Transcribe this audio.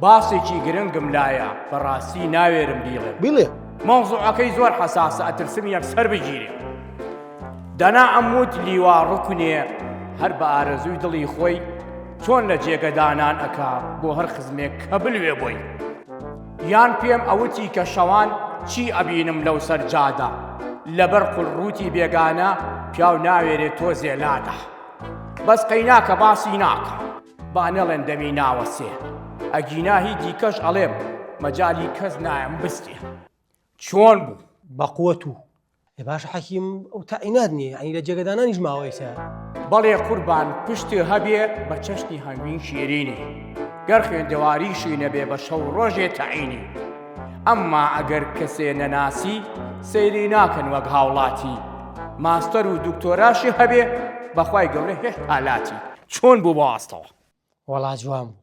باسێکی گرنگم لایە بەڕاستی ناوێرم بیڵێم. بیڵێ. مەوزوعەکەی زۆر حەساسە ئەترسم یەکسەر بگیرێ. دەنا ئەموت لیوا ڕوکنێ هەر بە ئارەزووی دڵی خۆی چۆن لە جێگە دانان ئەکا بۆ هەر خزمێک کە بلوێ بۆی. یان پێم ئەوتی کە شەوان چی ئەبینم لەو سەر جادە لەبەر قولڕووتی بێگانە پیاو ناوێرێ تۆزێ لادا. بەس قەیناکە باسی ناکەم. با نەڵێن دەمی ناوەسێ ئەگینا هی دیکەش ئەڵێم مەجالی کەس نایەم بستێ چۆن بوو؟ بە قوت و ئێ باشە حەکیم ئەو تەعینات نییە یعنی لە جێگەدانانیش ماوە ئێستا بەڵێ قوربان پشت هەبێ بە چەشنی هەنگوین شیرینی گەر خوێندەواریشی نەبێ بە شەو ڕۆژێ تەعینی ئەمما ئەگەر کەسێ نەناسی سەیری ناکەن وەک هاوڵاتی ماستەر و دکتۆراشی هەبێ بەخوای گەورە هێشتا لاتی. چۆن بوو بەواستەوە؟ وەڵا جوان بوو.